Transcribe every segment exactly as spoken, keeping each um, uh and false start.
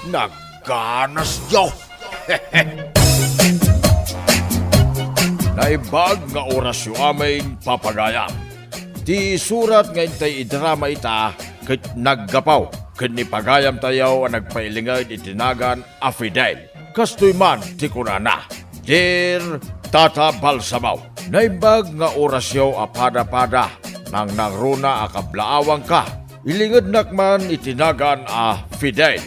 Nagganasyo! Naimbag nga orasyo amin, papagayam. Ti surat nga intay idrama ita ket naggapu ken ni pagayamtayo a nagpailinged iti nagan a Fidel. Kastoy man ti kunana, "Dear Tata Balsamo, naimbag nga orasyo a pada-pada, nangnangruna a kablaawangka. Ilingednak man iti nagan a Fidel.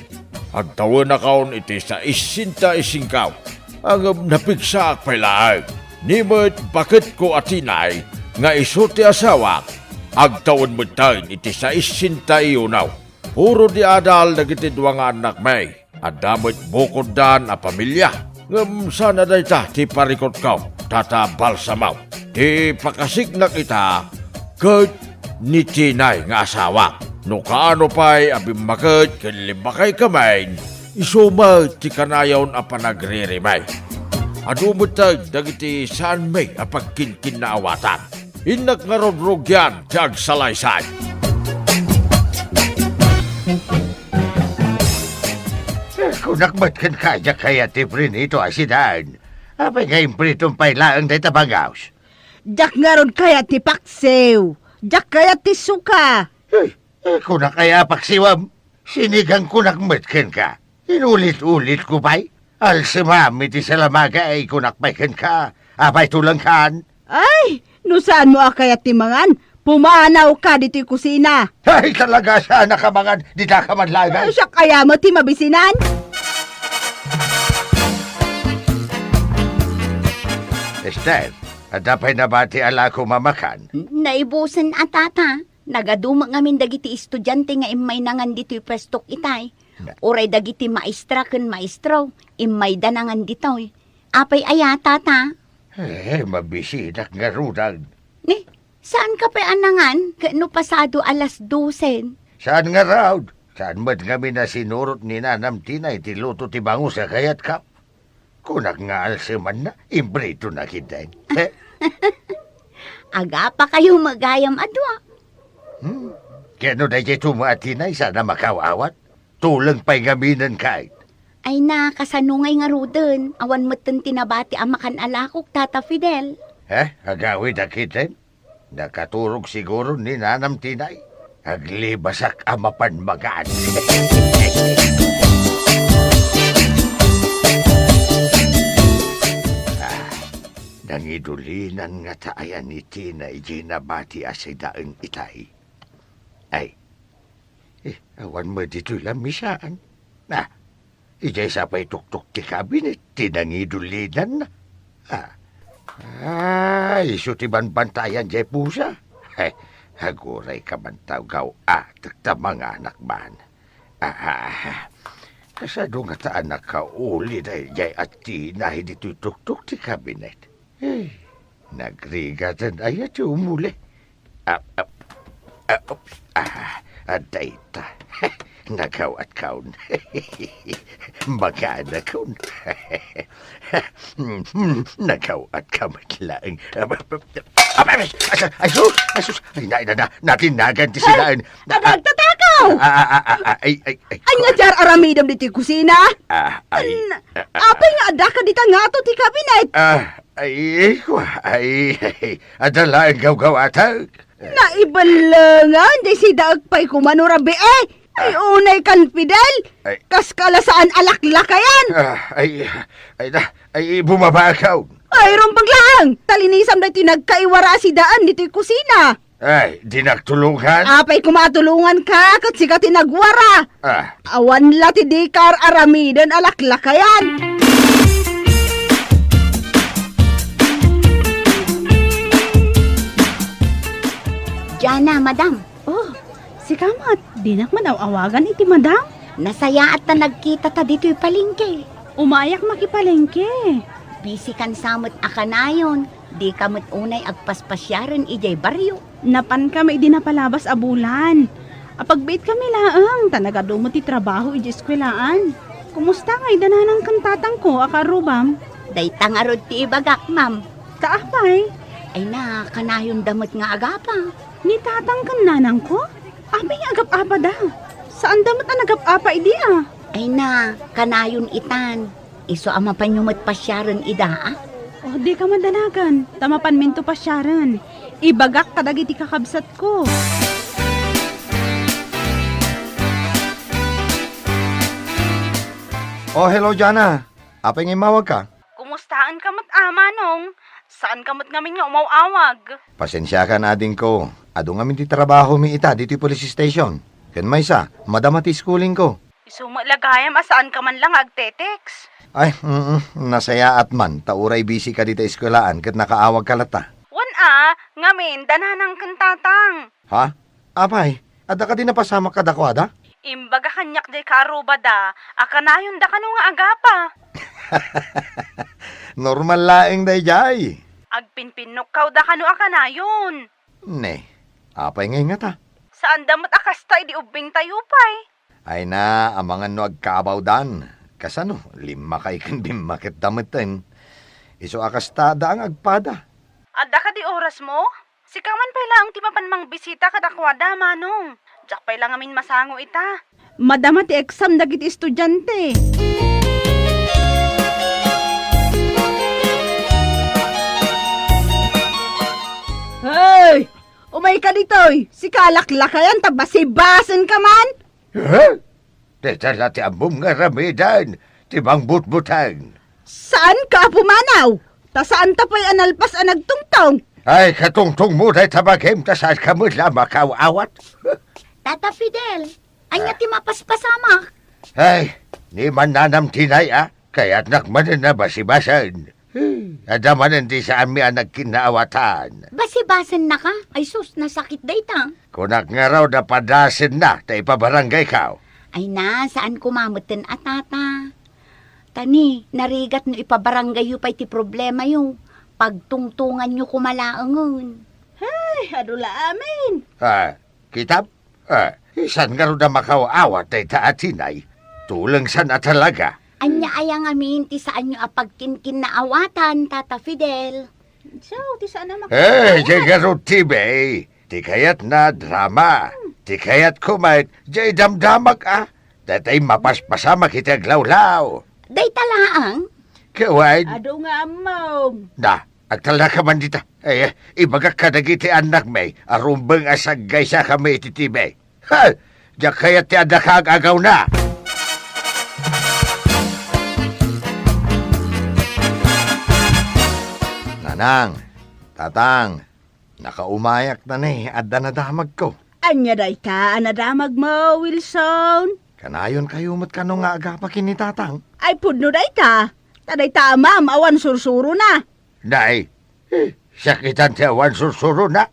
Agtawenakon iti saissenta y singko, ngem napigsaak pay laeng. Ni met baketko a Tinay nga isu ti asawak, agtawen metten iti saissenta y uno. Puro di adal dagiti dua nga annakmi. Adda met bukoddan a pamilia. Ngem saan a dayta ti parikutko, Tata Balsamo. Ti pakasiknak ita ket ni Tinay nga asawak. No kaano pay a bimmaket ken limbakaykamin, isu met ti kanayon a panagririmi. Adu metten dagiti saanmi a pagkinkinnaawatan. Innak ngarud rugian ti agsalaysay." Kunak met kenka, diak kayat ti prinito a sidaen. Apay nga impritom pay laeng dayta bangaos? Diak ngarud kayat ti paksiw. Diak kayat ti suka. Ay, eh, kunak aya a paksiwem? Sinigang kunak met kenka. Inulit-ulitko pay. Alsemam iti salamaga, ay kunak pay kenka. Apay tulengkan? Ay, no saanmo a kayat ti mangan, pumanawka ditoy kusina. Ay, talaga, saan a kamangan, dita ka man laeng. Siak aya met ti mabisinan? Esther, adda pay nabati a lakom a makan? Naibusen a, Tata. Nagadu met ngamin dagiti estudiante nga immay nangan ditoy puestok itay. Na- Uray dagiti maestra ken maestro, immayda nangan ditoy. Apay aya, Tata? Eh, mabisinak ngaruden. Ni, saanka pay a nangan ket no pasado alas dosen? Saan ngarud? Saan met ngamin a sinurot ni Nanam Tinay ti luto ti bangus a kayatkam? Kunak nga alsemanna, impritonak iten. Agapakayo met gayam a dua. Hmm? Ken no daydiay tumo a Tinay, saan a makaw-awat? Tuleng pay ngamin ket. Ay na, kasano ngay ngaruden? Awan metten ti nabati a makan a lakok, Tata Fidel. Eh, agawidak iten? Nakaturog siguro ni Nanam Tinay. Aglibasak a mapan makan. Ah, nangidulinan ngata aya ni Tinay diay nabati a sidaen itay? Ay, eh, awan met ditoy lamisaan. Ah, Idiay sa pay tuktok ti kabinet ti nangidulinan. Ah. Ah, isu ti banbantayan diay pusa. Ay, aguray ka man ta gaw-atek ta manganak man. Ah, kasano ngata a nakauli daydiay a Tinay ditoy tuktok ti kabinet? Eh, nagrigaten aya ti umuli. Ah, ah, ah, ah, adda ita. Nagaw-atkon. Makanakon. Nagaw-atka met laeng. Ay, ay, ay, ay, sus, ay, sus, ay, na, na, na, natinagan ti sidaen. Ay, nagtatakaw! Ah, ah, ah, ah, ah, ay, ay, ay. Ania ti ar-aramidem ditoy kusina? Ah, ay, An-, ah, ah, apay nga addaka dita ngato ti kabinet? Ah, ay, kua, ay, ay, adda laeng gawgawatek. Naibellengen, diay sidaek pay koma no rabii. Ay, ah, unay kan, Fidel. Ay. Kas ka la saan a laklakayan. Ah, ay, ay, na, ay, bumaba ka. Ay, rumbeng laeng. Talinisam daytoy nagkaiwara a sidaen ditoy kusina. Ay, dinak tulongan? Apay koma a tulonganka, ket sika ti nagwara. Ah. Awan la ti dika ar-aramiden a laklakayan. Diana, madam. Oh, sika met, dinak man aw-awagan iti madam. Nasayaat ta nagkitata ditoy palengke. Umayak makipalengke. Busy kan sa met a kanayon. Dika met unay agpaspasiaren idiay barrio. Napankami idi napalabas a bulan. Apagbiitkami laeng, ta nagadu met ti trabaho idiay eskuelaan. Kumusta ngay da nanang ken tatangko a kaarrubam? Dayta ngarud ti ibagak, ma'am. Ta apay? Ay na, kanayonda met nga agapa. Ni tatang ken nanangko? Apay nga agap-apada? Saanda met a nagap-apa idi a? Ay na, kanayon itan. Isu a mapanyo met pasiaren ida, a? Oh, dika madanagan, ta mapanminto pasiaren. Ibagak kadagiti kakabsatko. Oh, hello, Jana. Apay nga immawagka? Kumustaenka met, a, Manong? Saanka met ngamin nga umaw-awag? Pasensiakan, adingko. Adu ngamin ti trabahomi ita ditoy police station. Ken maysa, madama ti schoolingko. Isu met la gayam a saanka man la nga agte-text. Ay, mm, nasayaat man, ta uray busy ka dita eskuelaan ket nakaawagka latta. Wen a, ngamin, da nanang ken tatang. Ha? Apay, adda kadi napasamak kadakuada? Imbaga kaniak diay kaarrubada a kanayonda kano nga agapa. Normal laeng daydiay. Agpinpinnukawda kano a kanayon. Ne, apay ngay ngata? Saanda met a kasta idi ubbingtayo pay. Ay na, amangan no agkaabawdan. Kasano, limmakay ken bimmaketda metten. Isu a kasta adda nga agpada. Adda kadi orasmo? Sika man pay laeng ti mapan mangbisita kadakuada, Manong. Diak pay la ngamin masango ita. Madama ti exam dagiti estudiante. Hey! Umayka ditoy! Sika a laklakayan ta basibasenka man! Eh? Dayta la ti ammom nga aramiden, ti mangbutbuteng. Saanka a pumanaw, ta saanta pay a nalpas a nagtungtong. Ay, katungtongmo dayta bagim, ta saanka met la a makaw-awat. Tata Fidel, ania ti mapaspasamak? Ay, ni mannanam tinay a, kayatnak manen a basibasen. Adda manen ti saanmi a nagkinnaawatan. Basibasennaka? Ay sus, nasakit dayta. Kunak ngarud a padasenna ta ipabarangaykaw. Ay na, saan koma metten a, Tata. Ta ni, narigat no ipabarangayyo pay ti problemayo. Pagtungtonganyo koma laengen. Ay, adu la amin. Ah, kitam? Ah, saan ngarud a makaw-awat dayta a tinay? Tulengsan a talaga. Ania aya ngamin ti saanyo a pagkinkinnaawatan, Tata Fidel? So, ti saan a makaw-awat. Eh, diay ngarud ti bay. Ti kayatna, drama. Ti kayatko met, diay damdamag a. Daytay mapaspasamak iti aglawlaw. Dayta laeng? Kawan. Adu nga ammom. Da, agtalnaka man dita. Ay, ibagak kadagiti annakmi a rumbeng a saggaysakami iti T V. Ha! Diak kayat ti adda kaag-agawna. Nanang, Tatang, nakaumayak ta ni adda nadamagko. Ania dayta a nadamagmo, Wilson? Kanayonkayo met kano nga agapa ken ni Tatang? Ay, pudno dayta. Ta dayta a Amam awan sursurona. Nay, eh, siak itan ti awan sursurona.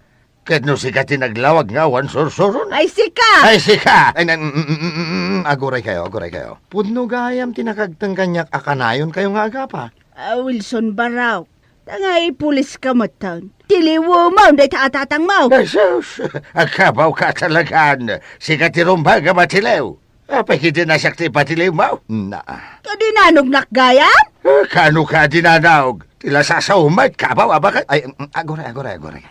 Ket no sika ti naglawag nga awan sursurona. Ay, sika! Ay, sika! Ay, na, mm, mm, mm, mm, mm, aguraykayo, aguraykayo. Pudno gayam ti nakaagteng kaniak a kanayonkayo nga agapa. Ah, Wilson Barok, ta nga ipuliska metten. Tiliwem dayta a tatangmo. Ay, sus! Agkabawka talagan. Sika ti rumbeng a matiliw. Apay ketdi a siak ti ipatiliwmo? Na. Ta dinanognak gayam? Eh, kaano ka dinanog? Ti la sasaw met, kabaw a baket. Ay, mm, aguray, aguray, aguray.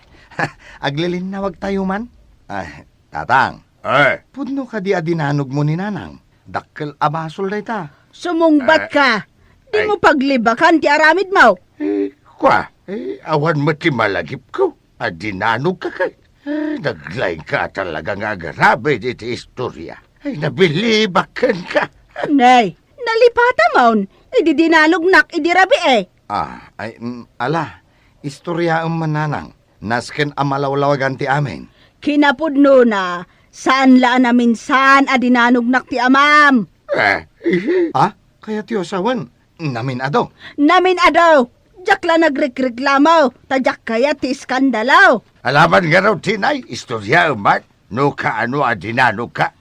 Aglilinnawagtayo man? Ay, Tatang. Eh. Pudno kadi a dinanogmo ni Nanang? Dakkel a basol dayta. Sumungbat ka. Dimo paglibakan ti aramidmo. Eh, kua, eh, awan met ti malagipko. A dinanogka kay. Eh, naglaingka talaga nga agarabid iti istoria. Ay, nabilibak kenka. Nay, nalipatamon. Idi dinanognak idi rabii. Ah, ay, mm, ala. Istoriaem man, Nanang. Nasken a malawlawagan ti amin. Kinapudnona, saan la a naminsan a dinanognak ti amam. Eh, eh. Ah, kayatyo a sawen, namin-adu? Namin-adu! Diak la nagrekreklamo, ta diak kayat ti iskandalo. Alaman ngarud ti nay, istoriaem met, no kaano a dinanogka.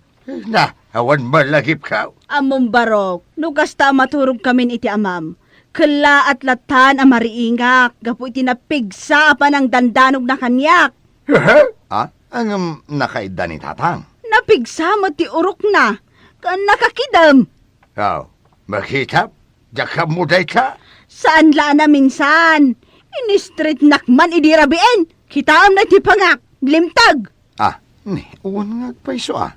Na, awan malagipko. Ammom, Barok, no kasta a maturogkamin iti amam, kellaat lattan a mariingak gapu iti napigsa a panangdandanogna kaniak. Aha? Ah, ngem nakaidda ni Tatang? Napigsa met ti urokna, ken nakakidem. Aw, makitam? Diak ammo dayta? Saan la a naminsan. Inistritnak man idi rabiin. Kitaem daytoy pangak. Limteg! Ah, ni, wen nga agpayso, ah.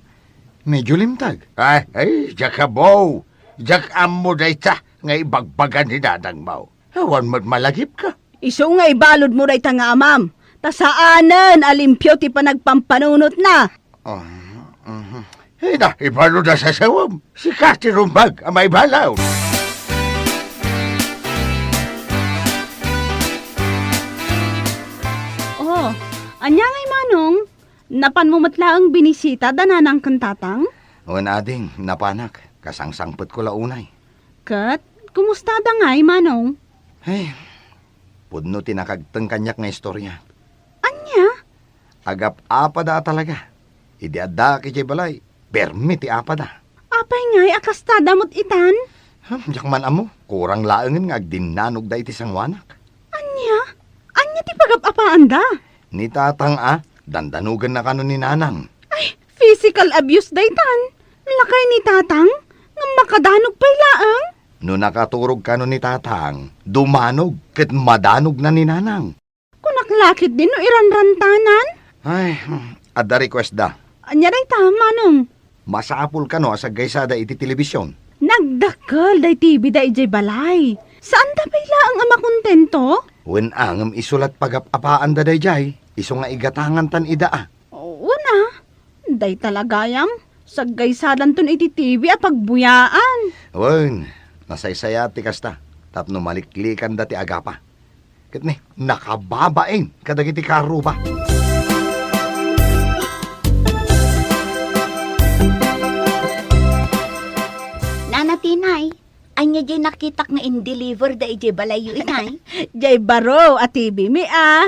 Medyo limtag. Ay, ay, diak ammom. Diak ammo dayta nga ibagbaga ni nanangmo. Awan met malagipka. Isu nga ibaludmo dayta nga amam, ta saanen a limpio ti panagpampanunotna. Ah, mhm. Ay na, ibalud a sasawem. Sika ti rumbag a maibalud. Oh, ania ngay, Manong? Napanmo met laeng binisita da nanang ken tatang? Wen, ading, napanak. Kasangsangpetko la unay. Ket, kumusta da ngay, Manong? Ay, pudno ti nakagteng kaniak nga istorya. Ania? Agap-apada a talaga. Idi addaak idiay balay, permi ti apada. Apay ngay a kasta da met itan? Hmm, diak man ammo, kurang laengen nga agdinnanogda iti sangoanak. Ania? Ania ti pagap-apaanda? Ni tatang a, dandanogenna kano ni nanang. Ay, physical abuse daytan. Lakay ni tatang, ngem makadanog pay laeng. No nakaturog kano ni tatang, dumanog ket madanogna ni nanang. Kunak la ketdi no iranrantanan? Ay, hmm, adda request da. Ania dayta, Manong? Masapul kano a saggaysada iti telebision? Nagdakkel day T V da idiay balay. Saanda pay laeng a makontento? Wen, ngem isu la't pagap-apaanda daydiay, isu nga igatangantan ida a. Wen a, dayta la gayam, saggaysadanton iti T V a pagbuyaan. Wen, nasaysayaat ti kasta, tapno maliklikanda ti agapa. Ket ni, nakababain kadagiti karuba. Nana Tinay, ania diay nakitak nga in-deliver da idiay balayyo, inay? Diay baro a T V mi a.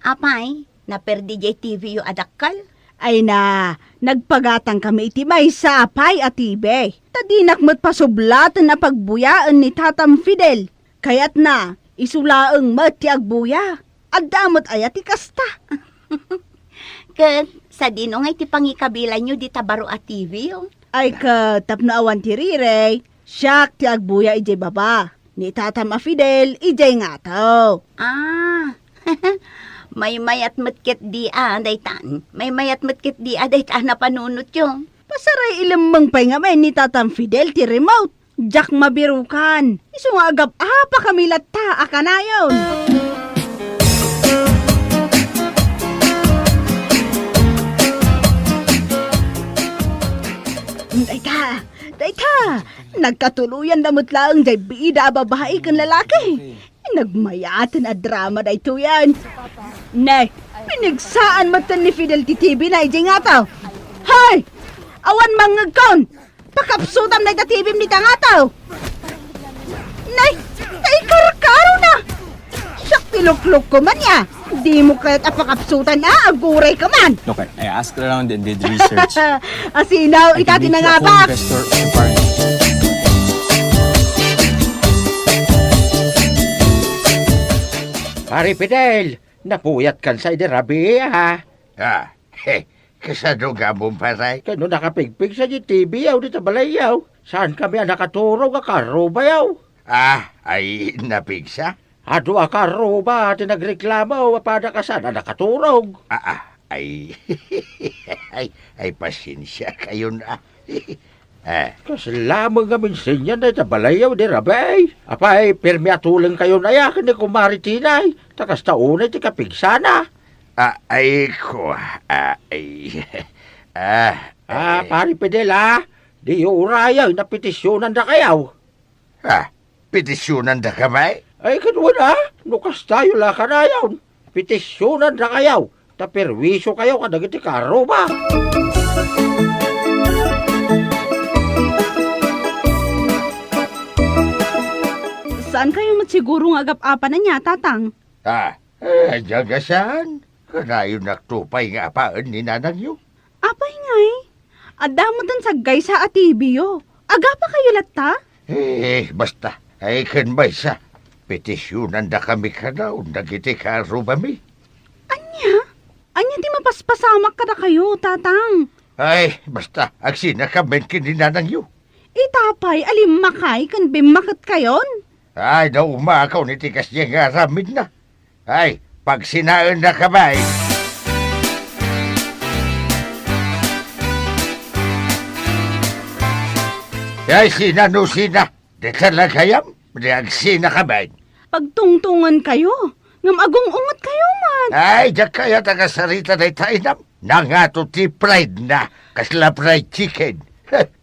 Apay, naperdi diay T V yo a dakkel? Ay na, nagpagatangkami iti maysa a pay a T V. Ta dinak met pasublaten a pagbuyaen ni Tatam Fidel. Kayatna, isu laeng met ti agbuya. Adda met aya ti kasta? Ket sadino ngay ti pangikabilanyo dita baro a T V yo? Ay ket tapno awan ti rirey, siak ti agbuya idiay baba. Ni Tatam a Fidel idiay ngato. Ah, maymayat met ketdi a dayta. Maymayat met ketdi a dayta a napanunotyo. Pasaray, ilemmeng pay ngamin ni Tatam Fidel ti remote. Diak mabirukan. Isu nga agap-apakami latta a kanayon. Dayta, dayta, nagkatuluyanda met laeng diay bida a babai ken lalaki. Nagmayaten a drama daytoyen. Ne, pinigsaan metten ni Fidel ti T V na idiay ngato. Hay! Awan mangngegkon! Pakapsutam dayta T V-m dita ngato! Nay, naikarkarona! Siak ti luklokko man ya! Dimo kayat a pakapsutan a, aguray ka man! Okay, I ask around and did research. Asino, ita ti nangatak? Investor and foreign. Pare Fidel, napuyat kan sa idi rabii, ha? Ah, he, kasano nga ammom, pare? Kano nakapigpigsa di T V yaw, dita balayyaw. Saan kami a nakaturog a karubayaw? Ah, ay, napigsa? Adu a karuba ti nagreklamo, apada kasan a nakaturog. Ah, ah, ay, ay, ay, pasensia kayon, ah. Eh. Kasla met nga minsenyan dayta balayyaw di rabii. Apay, permi a tuleng kayon aya ken ni Kumare Tinay, ta kasta unay ti kapigsana. Ah, ay, ko, ah, ay. Ah, ah, eh. Pare Fidel, ah, diyo urayen a petisyonandakayaw. Ah, petisyonandakami? Ay, ket wen a, no kastayo la kanayon, petisyonandakayaw, ta perwisokayo kadagiti karuba. Saankayo met siguro nga agap-apanan nia, Tatang? Ah, eh, diak a saan. Kanayonakto pay nga apaen ni nanangyo. Apay ngay? Adda metten saggaysa a T V-yo. Agapakayo latta? Eh, basta. Ay, ken maysa, petisyonandakami kano dagiti karubami. Ania? Ania ti mapaspasamak kadakayo, Tatang? Ay, basta, agsinakamin ken ni nanangyo. Ita pay a limmakay ken bimmaketkayon? Ay, naumakaw iti kasdiay nga aramidna. Ay, pagsinaennakami. Ay, sina no sina? Di ka lagayam? Di agsina ka, Ben? Pagtungtungan kayo. Ngem agung-unget kayo man. Ay, diak kayat a kasarita dayta inam. Nangato ti pride na. Kasla fried chicken.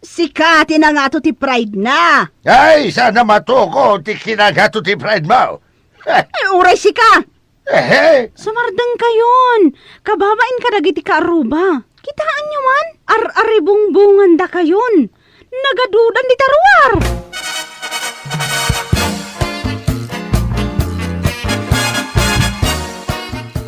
Sika ti nangato ti pride na. Ay, sana matuko ti kinangato ti pride mo. Ay, uray sika. Ehe. Sumardeng kayon. Kababain kadagiti kaarruba. Kitaenyo man, ar-aribungbungandakayon. Nagadudan dita ruar.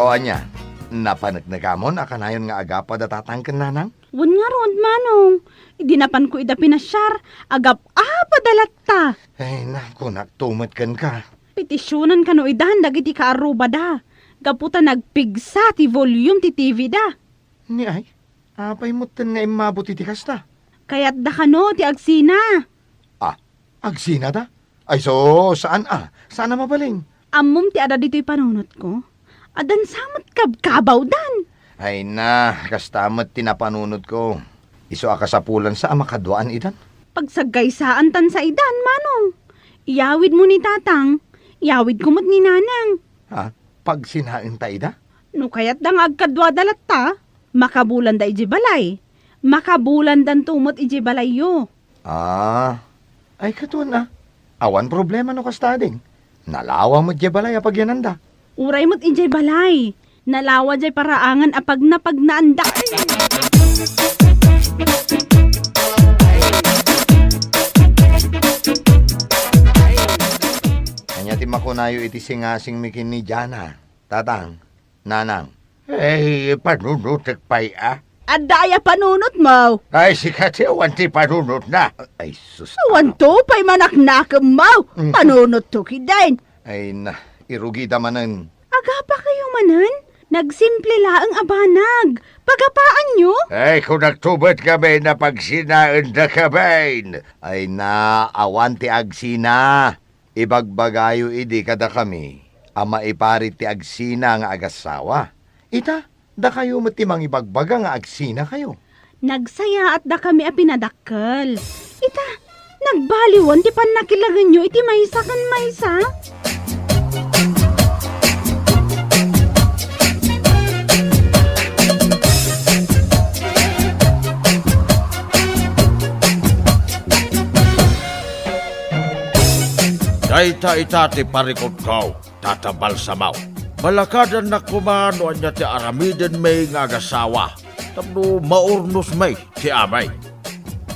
O ania, napaneknekamon a kanayon nga agapad a tatang ken nanang? Wen ngarud, Manong. Idi napanko ida pinasiar, agap-apada latta. Ay, naku, naktumet kenka. Petisionan kano idan dagiti kaarrubada, gapu ta nagpigsa ti volume ti T V da. Ni ay, apay metten nga immabut iti kasta? Kayatda kano ti agsina. Ah, agsinada? Ay, so, saan a? Saan a mabalin? Ammom ti adda ditoy panunotko? Addan sa met kabkabawdan. Ay na, kasta met ti napanunotko. Isu a kasapulan sa a makaduaan idan. Pagsaggaysaan tan sa idan, Manong. Iyawidmo ni Tatang, iyawidko met ni Nanang. Ha? Pagsinaenta ida? No kayatda nga agkaduada latta, makabulanda idiay balay. Makabulandanto met idiay balayyo. Ah, ay, kaduan a. Awan problema no kasta, ding. Nalawa met diay balay a pagyananda. Uray met idiay balay. Nalawa diay paraangan a pagnapagnaanda. Ania ti makunayo iti singasingmi ken ni Jana? Tatang, Nanang. Ay, panunotek pay a? Adda aya panunotmo? Ay, sika ti awan ti panunotna. Ay, sus. Awanto pay manaknakemmo. Mm. Panunotto kidin. Ay na, irugida manen. Agapa kayo manen? Nagsimple laeng a banag. Pagapaanyo? Ay, kunakto met ngamin a pagsinaendaka, Ben. Ay na, awan ti agsina. Ibagbagayo idi kadakami a maiparit ti agsina nga agassawa. Ita, dakayo met ti mangibagbaga nga agsinakayo. Nagsayaatdakami a pinadakkel. Ita, nagbaliwen ti pannakilagenyo iti maysa ken maysa. Dayta ita ti parikutko, Tata Balsamo. Balakadannak koma no ania ti aramidenmi nga agassawa tapno maurnosmi ti amay.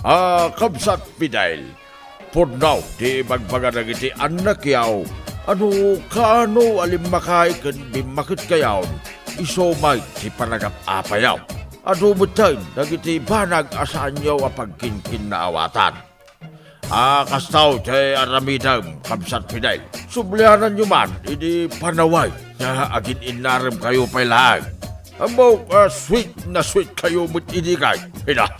A, Kabsat Fidel, pudno ti ibagbaga dagiti annakyo a no kaano a limmakayo ken bimmaketkayon, isu met ti panagap-apayo. Adu metten dagiti banag a saanyo a pagkinkinnaawatan. A, kastoy ti aramidem, Kabsat Fidel. Subliananyo man idi panaway nga agin-innaremkayo pay laeng. Ammok a sweet na sweet kayo met idi kay. Ida.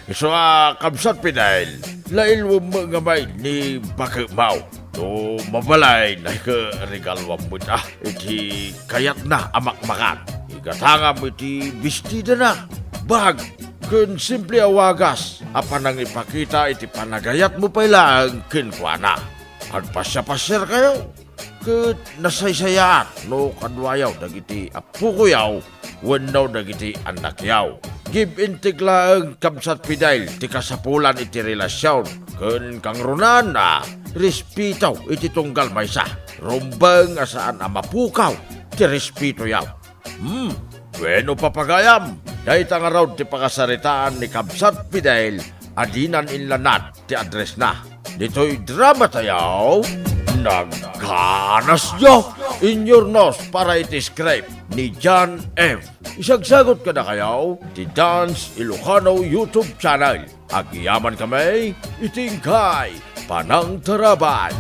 Isu a, Kabsat Fidel, lailwem met ngamin ni baketmo. No mabalin, ay, regaluam met a iti kayatna a makmakan. Igatangam iti bestidana, bag, ken simple a wagas a panangipakita iti panagayatmo pay laeng kenkuana. Agpasiapasiarkayo ket nasaysayaat no kaduayo dagiti appokoyo wenno dagiti annakyo. Give and take laeng, Kabsat Fidel, ti kasapulan iti relasion ken kangrunaanna, respeto iti tunggal maysa. Rumbeng a saan a mapukaw ti respetoyo. Hmm, bueno, papagayam, dayta ngarud ti pakasaritaan ni Kabsat Fidel a dinan inlanad ti addressna. Ditoy dramatayo, nagganasyo. Inyurnos para iti script ni John F. Isagsagut kadakayo ti Dance Ilocano YouTube channel. Agyamankami iti inkay panangtarabay.